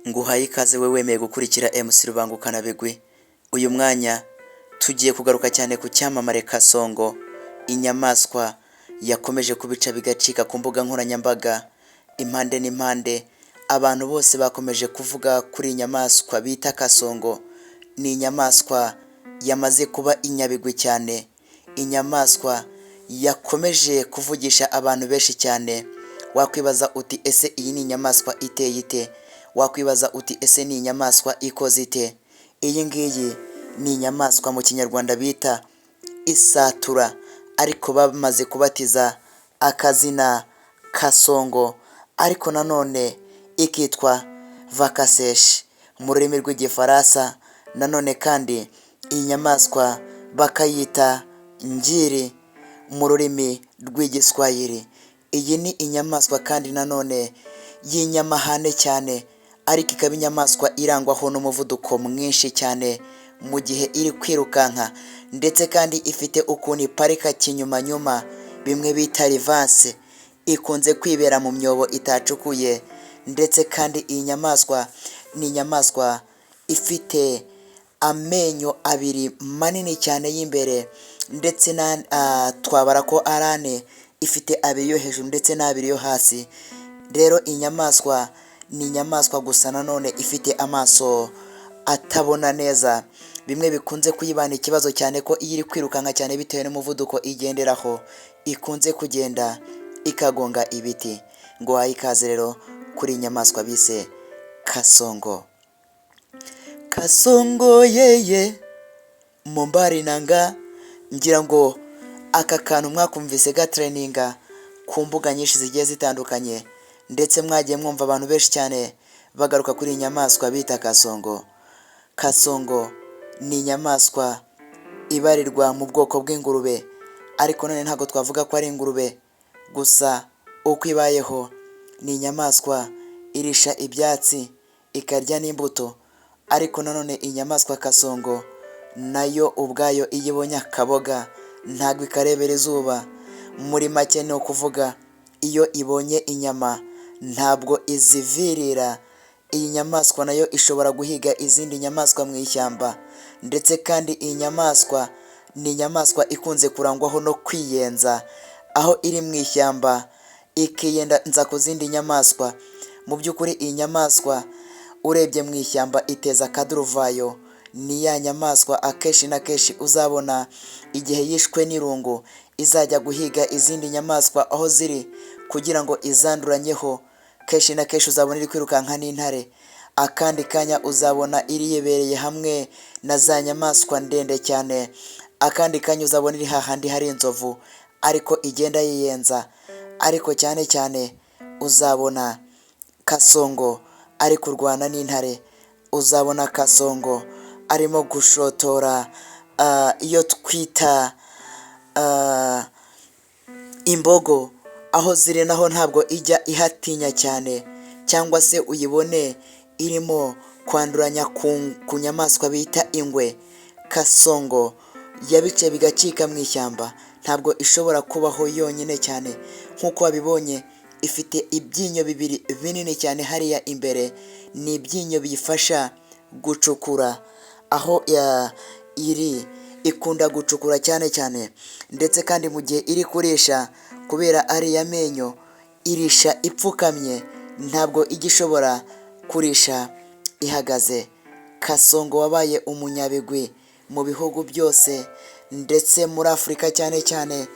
Nguhaye ikaze we wemeye gukurikira MC Rubangukanabigwi. Uyu mwanya tugiye kugaruka cyane ku cyamamare Kasongo, inyamaswa yakomeje kubica bigacika ku mbuga nkoranyambaga, impande n'impande, abantu bose bakomeje kuvuga kuri iyi nyamaswa bita Kasongo. Ni inyamaswa yamaze kuba inyabigwi cyane, inyamaswa yakomeje kuvugisha abantu benshi cyane. Wakwibaza uti: "Ese iyi ni inyamaswa iteye ite?" Wakwibaza uti: "Ese ni inyamaswa ikoze ite?" Iyi ngiyi ni inyamaswa mu Kinyarwanda bita isatura, ariko bamaze kubatiza akazina Kasongo, ariko nanone ikitwa vakaseshi mu rurimi rw'Igifaransa. Nanone kandi iyi nyamaswa bakayita ngiri mu rurimi rw'Igiswahili. Iyi ni inyamaswa kandi nanone y'inyamahane cyane, ariko ikaba inyamaswa irangwaho n'umuvuduko mwinshi cyane mu gihe iri kwirukanka, ndetse kandi ifite ukuntu iparika kinyumanyuma, bimwe bita reverse. Ikunze kwibera mu myobo itacukuye, ndetse kandi iyi nyamaswa ni inyamaswa ifite amenyo abiri manini cyane y'imbere, ndetse twabara ko ari ane. Ifite abiri yo hejuru ndetse n'abiri yo hasi. Rero inyamaswa ni inyamaswa gusa nanone ifite amaso atabona neza, bimwe bikunze kuyibana ikibazo cyane ko iyo iri kwirukanka cyane, bitewe n'umuvuduko igenderaho, ikunze kugenda ikagonga ibiti. Ngo wahe ikaze rero kuri iyi nyamaswa bise Kasongo. Kasongo yeye mumbari nanga. Ngira ngo aka kantu mwakumvise gatrendinga ku mbuga nyinshi zigiye zitandukanye, ndetse mwagiye mwumva abantu benshi cyane bagaruka kuri iyi nyamaswa bita Kasongo. Kasongo ni inyamaswa ibarirwa mu bwoko bw'ingurube, ariko none ntabwo twavuga ko ari ingurube gusa. Uko ibayeho, ni inyamaswa irisha ibyatsi, ikarya n'imbuto, ariko nanone inyamaswa Kasongo nayo ubwayo iyo ibonye akaboga ntabwo ikarebera izuba. Muri make ni ukuvuga, iyo ibonye inyama ntabwo izivirira. Iyi nyamaswa nayo ishobora guhiga izindi nyamaswa mu ishyamba, ndetse kandi iyi nyamaswa ni inyamaswa ikunze kurangwaho no kwiyenza, aho iri mu ishyamba ikiyenza ku zindi nyamaswa. Mu by'ukuri iyi nyamaswa urebye mu ishyamba iteza akaduruvayo. Ni ya nyamaswa akenshi na kenshi uzabona igihe yishwe n'irungu izajya guhiga izindi nyamaswa aho ziri kugira ngo izanduranyeho. Kenshi na kenshi uzabona iri kwirukanka n'intare, akandi kanya uzabona iri yibereye hamwe na za nyamaswa ndende cyane, akandi kanya uzabona iri hahandi hari inzovu ariko igenda yiyenza. Ariko cyane cyane uzabona Kasongo ari kurwana n'intare, uzabona Kasongo arimo gushotora iyo twita imbogo aho ziri, naho ntabwo ijya ihatinya cyane, cyangwa se uyibone irimo kwanduranya ku nyamaswa bita ingwe. Kasongo yabice bigacika mu ishyamba, ntabwo ishobora kubaho yonyine cyane. Nk'uko wabibonye, ifite ibyinyo bibiri binini cyane hariya imbere, ni ibyinyo biyifasha gucukura. Aho iri ikunda gucukura cyane cyane, ndetse kandi mu gihe iri kurisha, kubera ariya menyo, irisha ipfukamye, ntabwo ijya ishobora kurisha ihagaze. Kasongo wabaye umunyabigwi mu bihugu byose, ndetse muri Afurika cyane cyane,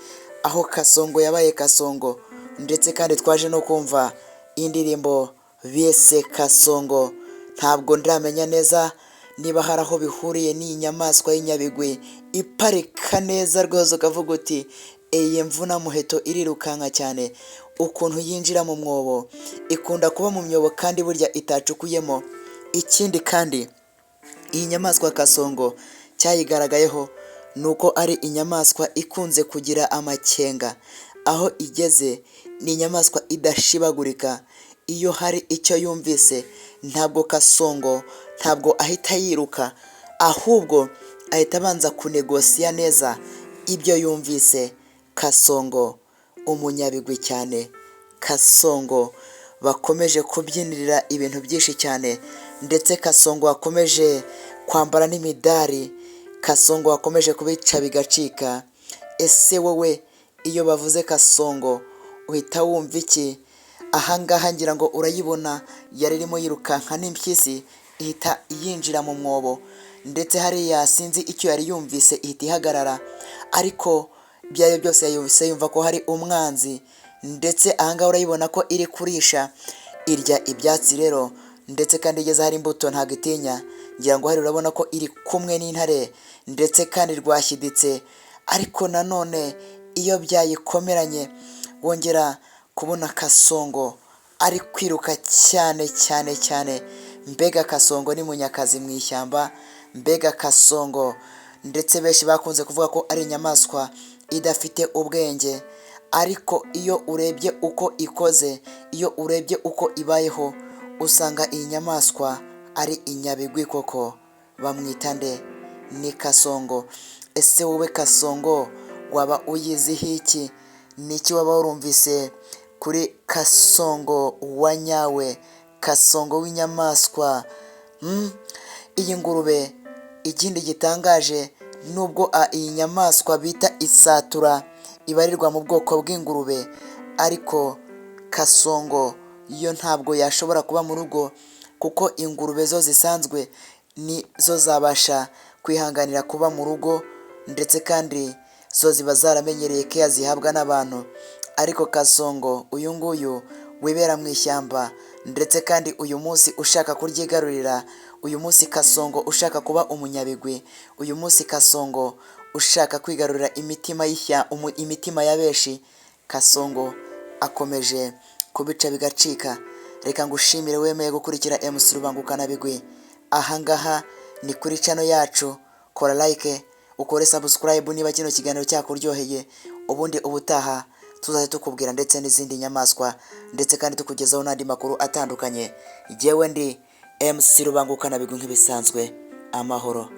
aho Kasongo yabaye Kasongo, ndetse kandi twaje no kumva indirimbo bise Kasongo. Ntabwo ndamenya neza niba hari aho bihuriye n'iyi nyamaswa y'inyabigwi iparika neza rwose, ukavuga uti: "Iyi mvunamuheto irirukanka cyane." Ukuntu yinjira mu mwobo, ikunda kuba mu myobo kandi burya itacukuyemo. Ikindi kandi iyi nyamaswa Kasongo cyayigaragayeho ni uko ari inyamaswa ikunze kugira amakenga. Aho igeze ni inyamaswa idashibagurika. Iyo hari icyo yumvise, ntabwo Kasongo ntabwo ahita yiruka, ahubwo ahita abanza kunegosiya neza ibyo yumvise. Kasongo umunyabigwi cyane, Kasongo bakomeje kubyinirira ibintu byinshi cyane, ndetse Kasongo wakomeje kwambara n'imidari, Kasongo wakomeje kubica bigacika. Ese wowe iyo bavuze Kasongo uhita wumva iki? Ahangaha ngira ngo urayibona, yari irimo yirukanka n'impyisi ihita yinjira mu mwobo, ndetse hariya sinzi icyo yari yumvise ihita ihagarara, ariko ibyo ari byo byose yahise yumva ko hari umwanzi, ndetse ahangaha urayibona ko iri kurisha, irya ibyatsi rero, ndetse kandi igeze ahari imbuto ntabwo itinya. Ngira ngo hari urabona ko iri kumwe n'intare, ndetse kandi rwashyiditse, ariko nanone iyo byayikomeranye wongera kubona Kasongo ari kwiruka cyane cyane cyane. Mbega Kasongo ni munyakazi mu ishyamba, mbega Kasongo, ndetse benshi bakunze kuvuga ko ari inyamaswa idafite ubwenge, ariko iyo urebye uko ikoze, iyo urebye uko ibayeho, usanga iyi nyamaswa ari inyabigwi koko. Bamwita nde? Ni Kasongo. Ese wowe Kasongo waba uyiziho iki? Ni iki waba warumvise kuri Kasongo wa nyawe, Kasongo w'inyamaswa? Iyi ngurube, ikindi gitangaje, nubwo iyi nyamaswa bita isatura ibarirwa mu bwoko bw'ingurube, ariko Kasongo yo ntabwo yashobora kuba mu rugo, kuko ingurube zo zisanzwe ni zo zabasha kwihanganira kuba mu rugo, ndetse kandi zo ziba zaramenyereye keya zihabwa n'abantu. Ariko Kasongo uyu nguyu wibera mu ishyamba, ndetse kandi uyu munsi ushaka kuryigarurira, uyu munsi Kasongo ushaka kuba umunyabigwi, uyu munsi Kasongo ushaka kwigarurira imitima y'ishya, imitima ya benshi, Kasongo akomeje kubica bigacika. Reka ngushimire wemeye gukurikira MC Rubangukanabigwi. Ahangaha ni kuri channel yacu, kora like, ukore subscribe niba kino kiganiro cyakuryoheye, ubundi ubutaha tuzajya tukubwira ndetse n'izindi nyamaswa, ndetse kandi tukugezaho n'andi makuru atandukanye. Jyewe ndi MC Rubangukanabigwi nk'ibisanzwe, amahoro.